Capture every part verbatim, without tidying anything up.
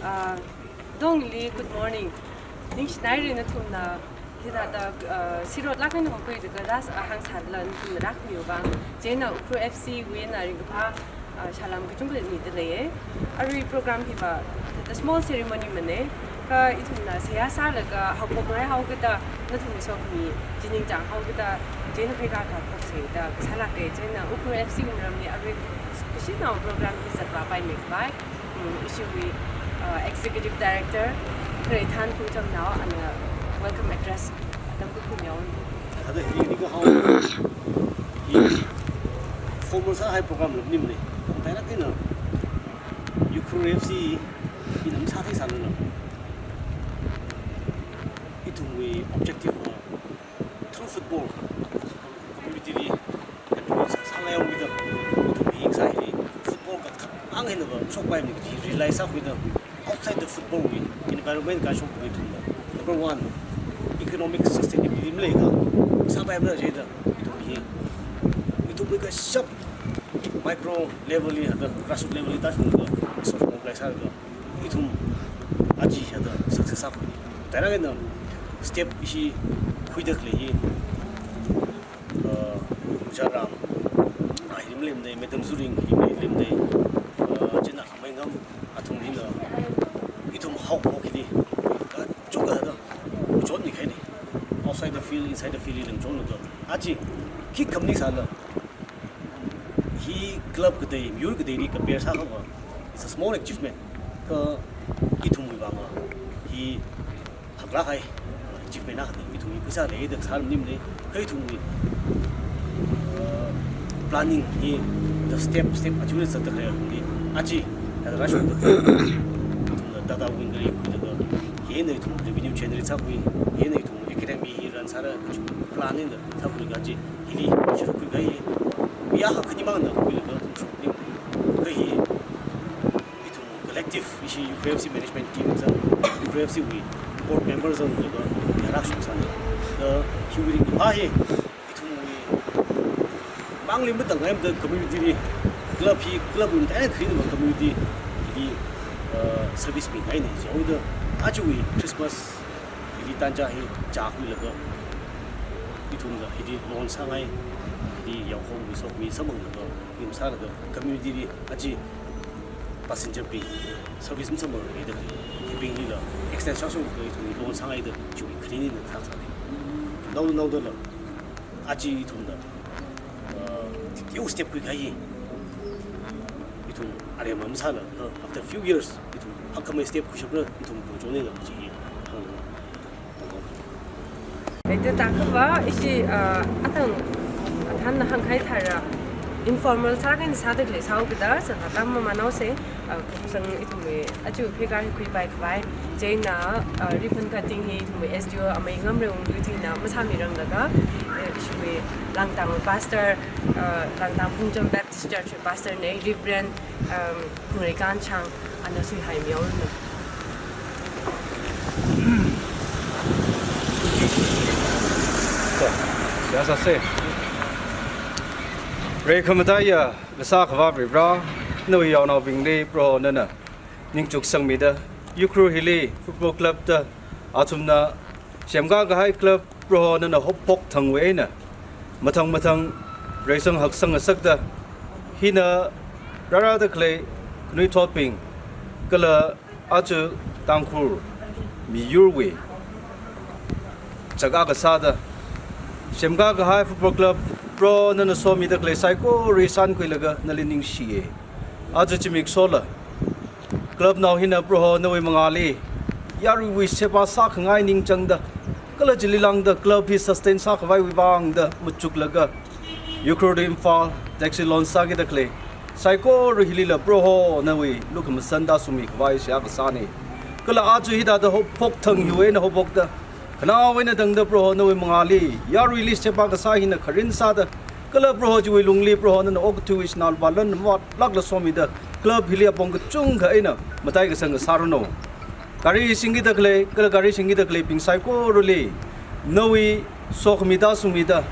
Ah, dongli, good morning. Ningshinaira nathumna hithāda, ah, sirot lāk eina hokhuilaga rāhāngsālala nathumna rākhamiwui vang. Chieina Ukhrul F C wui eina ringkaphā, ah, salām kachungkha mida leiya. Arui program hiva the small ceremony mane. Kha ithumna seihā sālaga haophokngai haokida nathumwui sokhami chi ningchāng haokida chieina pheikar haophoksa da kasā lāka. Chieina Ukhrul F C wui maramli arui kashinao program hi zatvāpaimei khavai, mm, ishiwui, uh, Executive Director, Khare Thanphungjamnao, ana welcome address atam khuimihaowa. Thāda hi nikahao, hi formal sāhai program lam maningmana. Thāda kha ina Ukhrul F C ina masātheisālala, ithumwui objective va through football, community li contribute sā, sāngai haokida, ithum hi kasā hili football kathang eina va shokpaimana kaji realize sākhuida, outside the football wui environment kashok wui ithumna, number one, economic sustainability maleikha sāpaimana jida, ithum hi, ithumwui kashap micro level li hāda, grassroots level li tāshungda, resource mobilize sālaga, ithum aja hithāda success sākhui. Thāda kha ina step ishi khuida khalei hi, uh, Ojā Ram, ah, hili maleimanei, Madam Zuring hili maleimanei, uh, chieina Amei Ngam, athum hina ithum haophok hili kachungkha hāda chotmikahaina. Outside the field, inside the field li ngachonlaga, aja khikha maningsālala, hi club katei, miyur kateili compare sāakhava, it's a small achievement. Kha ithumwui vang hi haklāk kahai achievement akhana. Ithumwui pheisā leida sā maningmana. Kha ithumwui, uh, planning hi the step, step aja zatda khalei hi, aja hithāda rāshungda khalei, ithumna Tata Winger hi khuilaga, hina ithum revenue generate sākhui, hina ithum academy hi run sāra, plan eina sākhuilaga aja hili shuruk khuikahai, ya ha khanimangna khuilaga ithum shokni. Kha hi ithum collective, ishi Ukhrul F C management team zang, Ukhrul F C wui board member zanglaga ya rāshungsāna. Kha hiwui ringkaphā hi ithumwui mangli matangngaimada community li, club hi, club wui eina kharinava community li, uh, service mingaina jihaoda, ajawui Christmas hili tanja hi chākhuilaga, ithumna hili loan sāngai, hili yaokahomwui sokhami samphanglaga, nim sālaga, community li aja passenger bus service masamphangmida, hibinglila extend sāshungda ithum loan sāngaida, chiwui kharin eina sāsāna. Naonaodala aja ithumna, uh, tikeu step khuikahai hi ithum aremma masāla, uh, after few years, ithum hakkhamei step khuishapra, ithum kachongnila chi hi hāng. Hithāda thākha va, ishi, uh, athang, athang na hāngkahai thāda, informal sākahai sāda khalei sāhaokida, sāda tam mamānhaosa, uh, kum sang ithumwui, aja pheikar hi khuipai khavai, chieina, uh, ribbon cutting hi ithumwui S D O Amei Ngamreiwung Luithingna masāmiranglaga, uh, ishiwui Langtangwui pastor, uh, Langtang Phungjam Baptist Church wui pastor na, Reverend, um, Phungreikan Chang, ana suihaimiya unu. Yes, I say. Rei khamataiya, kasā Akhava Varivara, nawui yaonaobingli Proho nana ningchuksangmida, Ukhrul hili Football Club da, athumna semkakahai club Proho nana haophok thangwui eina, mathang mathang reisang haksang ngasakda, hina rārada khalei khanuithotbing, kala aja Tangkhul miyurwui chaka kasāda semkakahai football club Proho nana somida khalei saikora sānkhuilaga nali ningshiya. Aja zimikshola club nao hina Proho nawui mangāli yaruiwui seba sākhangai ningchāngda, kala chili lāngda club hi sustain sākhavaiwui vangda machuklaga, Ukhrul to Imphal taxi loan sākida khalei saikora hilila Proho nawui lukhamashan tāshungmi khavai seihā kasāna. Kala aja hithāda haophok thang hiwui eina haophokda, khanao eina tangda Proho nawui mangāli yaruili seba kasā hina kharin sāda, kala Proho chiwui lungli Proho nana okathuiwui sinā lupā lan matlākla somida, club hili apong kachungkha eina mataikasang kasāranu. Gari singkida khalei, kala gari singkida khaleibing saikorali nawui sokhami tāshungmida,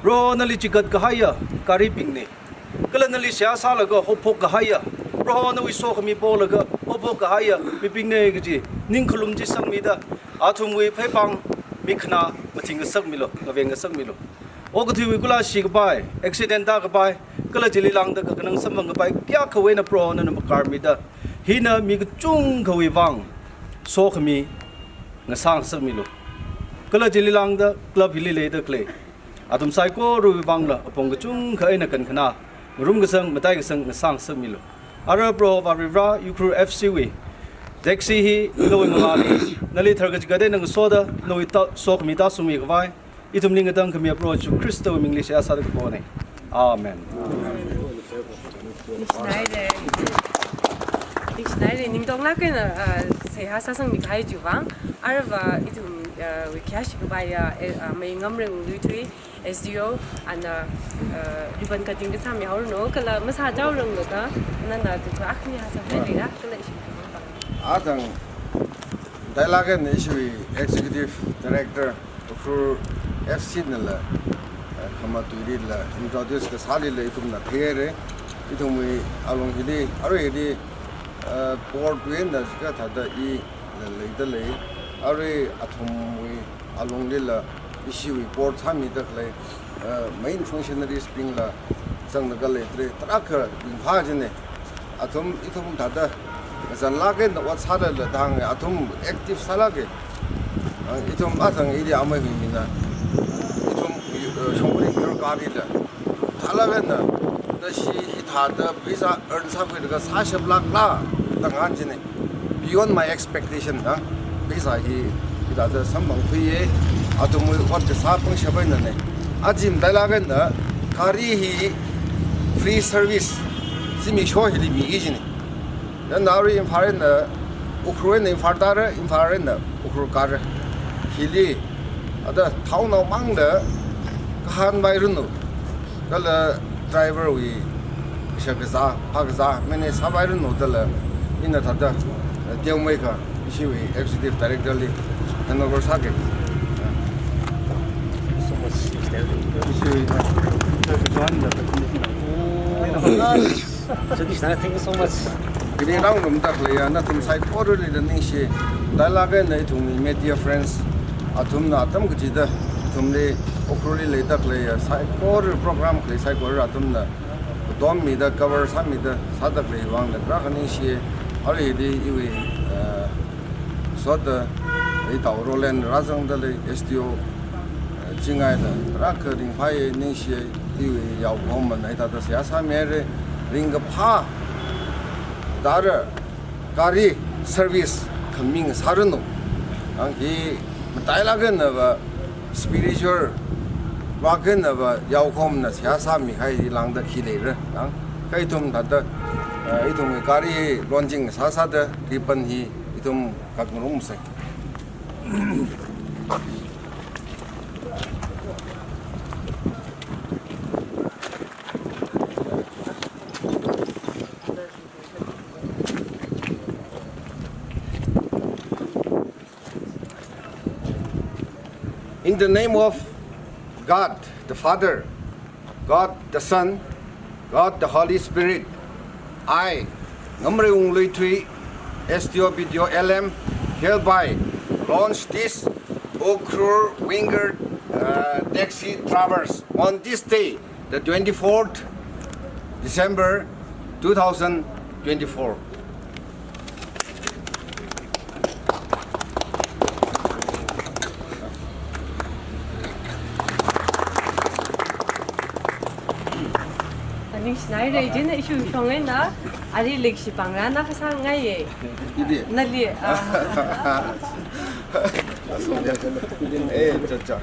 Proho nali chigat kahaiya garibingna. Kala nali seihā sālaga haophok kahaiya, Proho nawui sokhami polaga, haophok kahaiya mibingnei kaji ningkhalum chi sangmida, athumwui pheipāng mikhanā mathing ngasakmilu, ngaveng ngasakmilu. Okathuiwui kulāshi kapai, accident tākapai, kala chili lāngda kakhanang samphang kapai kayākhawui eina Proho nana makarmida, hina mi kachungkhawui vang sokhami ngasā ngasakmilu. Kala chili lāngda club hili leida khalei athum saikorawui vangla apong kachungkha eina kankhanā, ngarum kasang, matai kasang ngasā ngasakmilu. Ara Proho Varivarā, Ukhrul F C wui taxi hi nawui mangāli, nali tharkachikatta eina ngasoda, nawui ta-, sokhami tāshungmi khavai ithumli ngatangkhamiya Proho Jishu Khristawui mingli seihā sāda kaponei. Amen. Ningshinaire. Ningshinaire, ningtonglāk eina, ah, seihā sāsangmi kahai chiwui vang. Arava ithum, ah, wui khayāshi kapaiya, eh, ah, Mai Ngamrei Wungluithui, S D O, ana, ah, ribbon cutting kasā mihaoranu, kala masāchaoranu da, nana tu tu akhani hasā hai lira, kala ishi. Athang, matailāk eina ishiwui Executive Director, Ukhrul F C nala, eh, khamatuilila, introduce kasālila ithumna theihaire. Ithumwui alung hili, arui hili, eh, board wui eina chikathāda ila leida lei. Arui athumwui alunglila ishiwui board sāmida khalei, eh, main functionaries bingla zanglaga leidalei. Tarākha ringphā jine. Athum, ithum thāda ngazanlāk eina ot sālala thang, athum active sālāke. Ah, ithum athang ili amei huimina. Ithum, eh, shongphaning yur karila. Thālāk eina, nashi hithāda pheisā earn sākhuilaga sāshaplākla da ngahān jine. Beyond my expectation, ha? Pheisā hi, hithāda samphangkhuiye, athumwui ot kasā pangshap einane. Aja matailāk eina, gari hi free service, zimiksho hili miki jine. Then arui Imphal eina, Ukhrul eina Imphal tāra, Imphal eina Ukhrul kāra. Hili, ada thaonao mangda kahān vairanu. Kala driver wui shakazā, phākazā, manage sāvairanu dala, ina thāda, eh, teomeikha, ishiwui Executive Director li handover sāke. So much. Ishiwui, eh, John la, So this time, thank you so much. Hili rāngarumda khaleiya nathum saikorali ningshi. Matailāk eina ithumwui media friends athumna atam kachida ithumli Ukhrulli leida khaleiya saikora program khalei saikora athumna katom mida cover sāmida sāda khalei vangla tarākha ningshi. Arui hili iwui, eh, soda, itao Roland rāzangda lei, S D O, eh, Chingaila, tarākha ringphāye, ningshiye, iwui yaokahomana hithāda seihā sāmihaire, ringkaphā tāra, gari service khami ngasāranu. Ang hi matailāk einava spiritual vāk einava yaokahomna seihā sāmihai lāngda khi leira. Ang kha ithum thāda, eh, ithumwui gari launching sāsāda ribbon hi ithum kak ngarumsei. In the name of God the Father, God the Son, God the Holy Spirit, I, Ngamrei Wungluithui, S D O P D O L M, hereby launch this Ukhrul Winger, uh, Taxi Travers on this day, the twenty-fourth December two thousand twenty-four. Ningshinaire, ijin ishiwui shong eina, ari leikashi pāngra na kasā ngaiye. Idi. Nali, ah. Eh, cha, cha.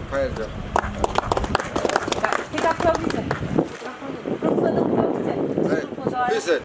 Fire cha. Hithāda flow hi cha. Eh, this is